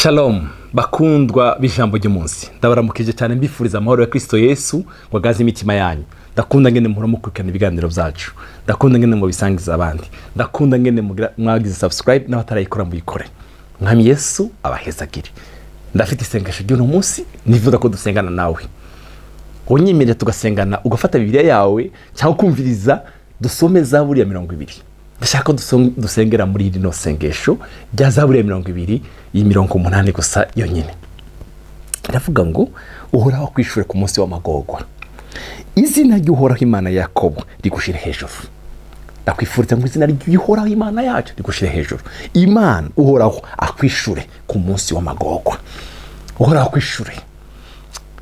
Shalom bakundwa b'ijambo ry'umunsi, ndabaramukije cyane, mbifuriza amahoro ya Kristo Yesu ngo agaze imitima yanyu. Ndakunda ngene muhora mukurikirana ibiganiro byacu, ndakunda ngene mubisangiza abandi, ndakunda ngene mwagize subscribe, n'abatarayikora muyikore. Mwami Yesu abahezagire. Ndafite isengesho ry'uno munsi nifuza ko dusengana nawe, unyemerera tugasengana, ugafata Bibiliya yawe cyangwa ukumviriza, dusome Zaburi ya 20. Ndashaka ko dusengera muri rino sengesho rya Zaburi ya 20, iyi mirongo 8 gusa yonyine. Iravuga ngo: "Uhoraho akwishure ku munsi w'amagorwa, izina ry'Uhoraho Imana ya Yakobo rigushire hejuru." Ndakwifuriza ngo izina ry'Uhoraho Imana yacu rigushire hejuru. Imana Uhoraho akwishure ku munsi w'amagorwa. Uhoraho akwishure.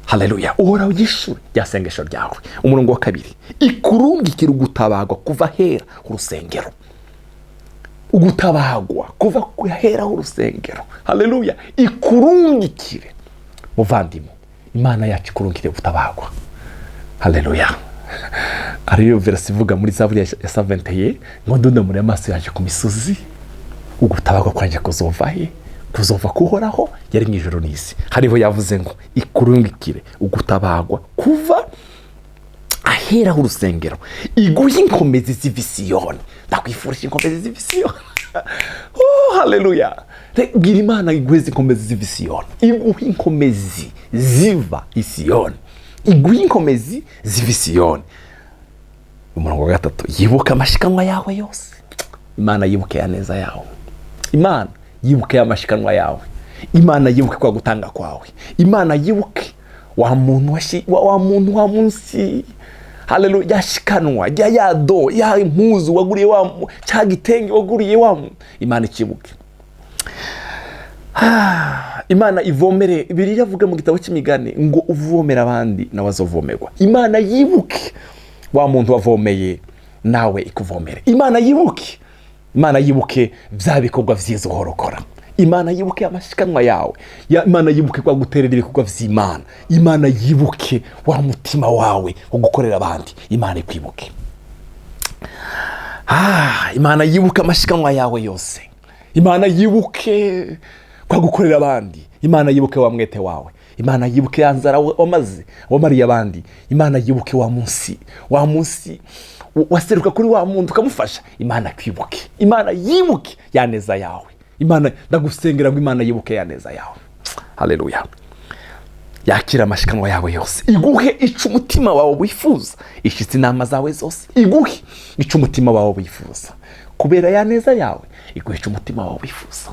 Haleluya! Uhoraho yishure rya sengesho ryawe. Umurongo wa 2: "Ikurungikira ugutabagwa kuva hera urusengero." Ugutabagwa kuva hera urusengero. Haleluya! Ikurungikire, muvandimwe, Imana yacu ikurungikire gutabagwa. Haleluya! Ariyo verse ivuga muri Zaburi ya 71 ngo: "Ndunamure amaso yaje ku misozi, ugutabagwa kwanjye kuzova he? Kuzova kuhoraho yari mu ijoro n'isi." Hariho yavuze ngo ikurungikire ugutabagwa kuva aheraho urusengero, iguhe inkomezi ziva i Siyoni. Ndakwifurije inkomezi ziva i Siyoni. Oh, haleluya! Bwira Imana iguhe inkomezi ziva i Siyoni, iguhe inkomezi ziva i Siyoni, iguhe inkomezi ziva i Siyoni. Umurongo wa 3: "Yibuke amashikanwa yawe yose." Imana yibuke ya neza yawe, Imana yibuke amashikanwa yawe, Imana yibuke kwa gutanga kwawe, Imana yibuke wa muntu wa muntu wa munsi, haleluya, yashikanwa ya yado ya impuzu waguriye wa cya gitenge waguriye wa muntu. Imana ikibuke. Imana ivomere. Bibiliya avuga mu gitabo cy'Imigani ngo: "Uvomera abandi nawe azovomerwa." Imana yibuke wa muntu wavomeye, nawe ikuvomere. Imana yibuke, Imana yibuke bya bikorwa byiza uhora ukora. Imana yibuke amashikanwa yawe. Imana yibuke kwa guterera ibikorwa by'Imana. Imana yibuke wa mutima wawe wo gukorera abandi. Imana ikwibuke. Imana yibuke amashikanwa yawe yose, Imana yibuke kwa gukorera abandi, Imana yibuke wa mwete wawe, Imana yibuke ya nzara wamaze wamariye abandi, Imana yibuke wa munsi, wa munsi waseruka kuri wa muntu ukamufasha. Imana kwibuke, Imana yibuke ya neza yawe. Imana, ndagusengera ngo Imana yibuke ya neza yawe. Haleluya! Yakira amashikanwa yawe yose, iguhe ica umutima wawe wifuza, ishyitse inama zawe zose. Iguhe ica umutima wawe wifuza kubera ya neza yawe, iguhe ica umutima wawe wifuza.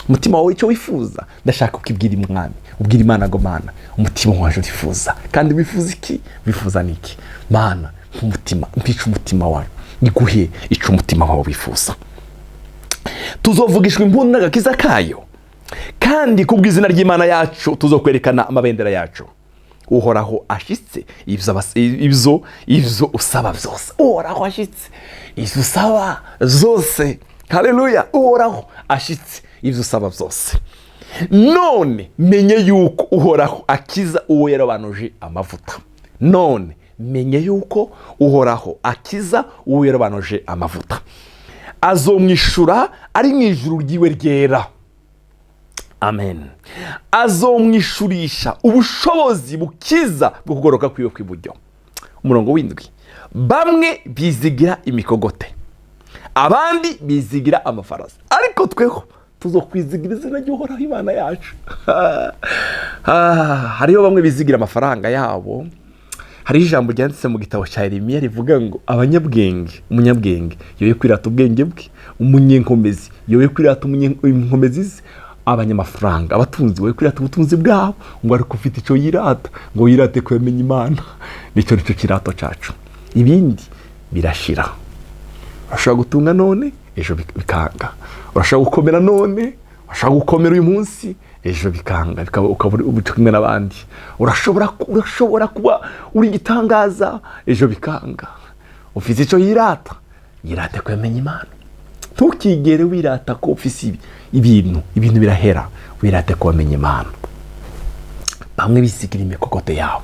Umutima wawe icyo wifuza, ndashaka ukibwira Umwami, ubwira Imana ngo: "Mana, umutima waje urifuza." Kandi wifuza iki? Wifuza ni iki? Mana, nk'umutima mpica umutima wawe, iguhe ica umutima wawe wifuza. "Tuzovugishwa impundu n'agakiza kayo, kandi kubw'izina ry'Imana yacu tuzokwerekana amabendera yacu." Uhoraho ashitse ibyo usaba byose. Uhoraho ashitse ibyo usaba zose. Haleluya! Uhoraho ashitse ibyo usaba byose. "None menye yuko Uhoraho akiza uwo yarobanuje amavuta." None menye yuko Uhoraho akiza uwo yarobanuje amavuta, azomwishura ari mu ijuru ryiwe ryera. Amen. Azomwishurisha ubushobozi bukiza bwo kugoroka kwiwe kw'iburyo. Umurongo w'7: "Bamwe bizigira imikogote, abandi bizigira amafarasi, ariko tweho tuzokwizigira izina ry'Uhoraho Imana yacu." Hariho bamwe bizigira amafaranga yabo. Hariho ijambo ryanditse mu gitabo cya Yeremiya rivuga ngo: "Abanyabwenge, umunyabwenge yoye kwirata ubwenge bwe, umunyenkomezi yoye kwirata inkomezi ze, abanyamafaranga, abatunzi boye kwirata ubutunzi bwabo," ngo ariko ufite icyo yirata, ngo yirate ko yamenye Imana. Nicyo kirato cyacu. Ibindi birashira. Urashobora gutunga none, ejo bikanga. Urashobora gukomera none, urashobora gukomera uyu munsi, ejo bikanga, ukaba uri kumwe n'abandi. Urashobora kuba uri igitangaza, ejo bikanga. Ufite icyo yirata, yirate ko yamenye Imana. Ntukigere wirata ko ufise ibintu. Ibintu birahera. Wirate ko wamenye Imana. Bamwe bizigira imikogote yabo,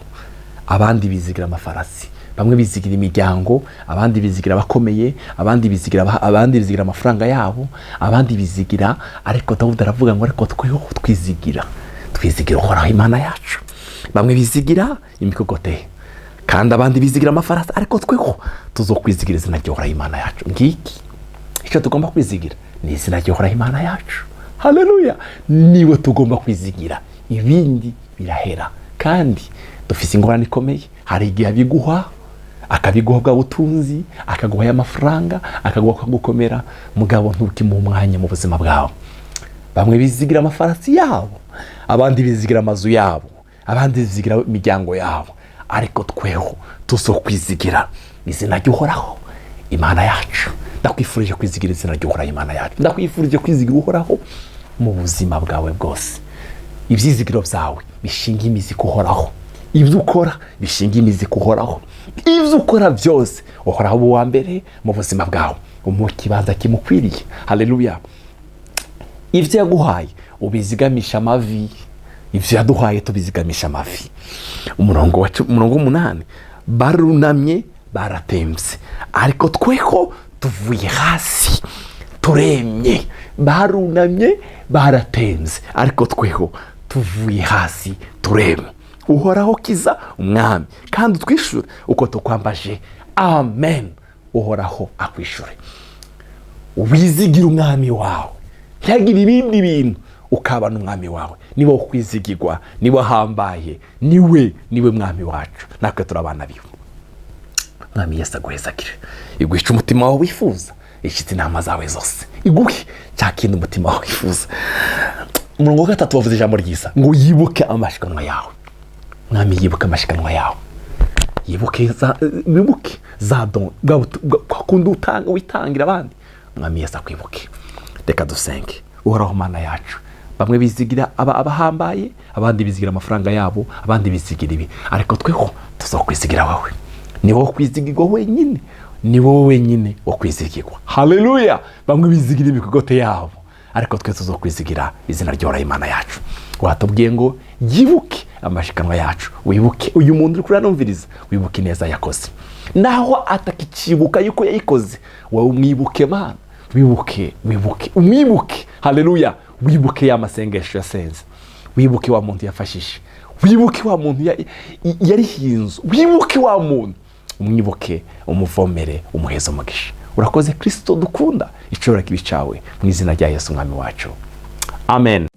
abandi bizigira amafarasi. Bamwe bizigira imiryango, abandi bizigira abakomeye, abandi bizigira amafaranga yabo, abandi bizigira. Ariko Dawudi aravuga ngo: "Ariko tweho twizigira Uhoraho Imana yacu." Bamwe bizigira imikogote kandi abandi bizigira amafarasi, ariko tweho tuzokwizigira izina ry'Uhoraho Imana yacu. Ngiki icyo tugomba kwizigira, ni izina ry'Uhoraho Imana yacu. Haleluya! Niwe tugomba kwizigira, ibindi birahera. Kandi dufite ingorane ikomeye. Hari igihe abiguha, akabiguha bwa butunzi, akaguha aya mafaranga, akaguha akagukomera, mugabo ntukimuhe umwanya mu buzima bwawe. Bamwe bizigira amafarasi yabo, abandi bizigira amazu yabo, abandi bizigira imiryango yabo, ariko tweho tuzokwizigira izina ry'Uhoraho Imana yacu. Ndakwifurije kwizigira izina ry'Uhoraho Imana yacu. Ndakwifurije kwizigira Uhoraho mu buzima bwawe bwose. Ibyizigiro byawe bishinga imizi kuhoraho, ibyo ukora bishinga imizi kuhoraho, ibyo ukora byose Uhoraho uwa mbere mu buzima bwawe, mu kibanza kimukwiriye. Haleluya! Ibyo yaguhaye ubizigamisha amavi, ibyo yaduhaye tubizigamisha amavi. Umurongo w'umunani: barunamye baratembye, ariko tweho tuvuye hasi turemye. Barunamye baratembye, ariko tweho tuvuye hasi turemye. Uhoraho, kiza umwami kandi utwishure uko tukwambaje. Amen. Uhoraho akwishure. Wizigira umwami wawe, ntihagire ibindi bintu, ukaba n'umwami wawe. Niwe wo kwizigirwa, niwe ahambaye, niwe mwami wacu, natwe turabana biwe. Mwami Yesu aguhezagire, iguhice umutima wawe wifuza, ishyitse inama zawe zose, iguhe cya kintu umutima wawe wifuza. Umurongo wa gatatu wavuze ijambo ryiza ngo: "Yibuke amashikanwa yawe." Mwami yibuke amashikanwa yawe, yibuke za, wibuke za don bwa kundi utanga, witangira abandi. Mwami Yesu akwibuke. Reka dusenge. Uhoraho Mana yacu, bamwe bizigira abahambaye, abandi bizigira amafaranga yabo, abandi bizigira ibi, ariko tweho tuzokwizigira wowe. Ni wowe kwizigirwa wenyine, ni wowe wenyine wo kwizigirwa. Haleluya! Bamwe bizigira imikogote yabo, ariko twe tuzokwizigira izina ry'Uhoraho Imana yacu. Watubwiye ngo yibuke amashikanwa yacu. Wibuke uyu muntu uri kuranumviriza, wibuke ineza yakoze, naho atakikibuka yuko yayikoze, wowe umwibuke. Mana, wibuke, wibuke, umwibuke. Haleluya! Wibuke ya masengesho yasenze, wibuke wa muntu yafashije, wibuke wa muntu yarihiye inzu, wibuke wa muntu, umwibuke, umuvomere, umuheze umugisha. Urakoze Kirisito dukunda. Icubahiro kibe icawe, mu izina rya Yesu Umwami wacu, amen.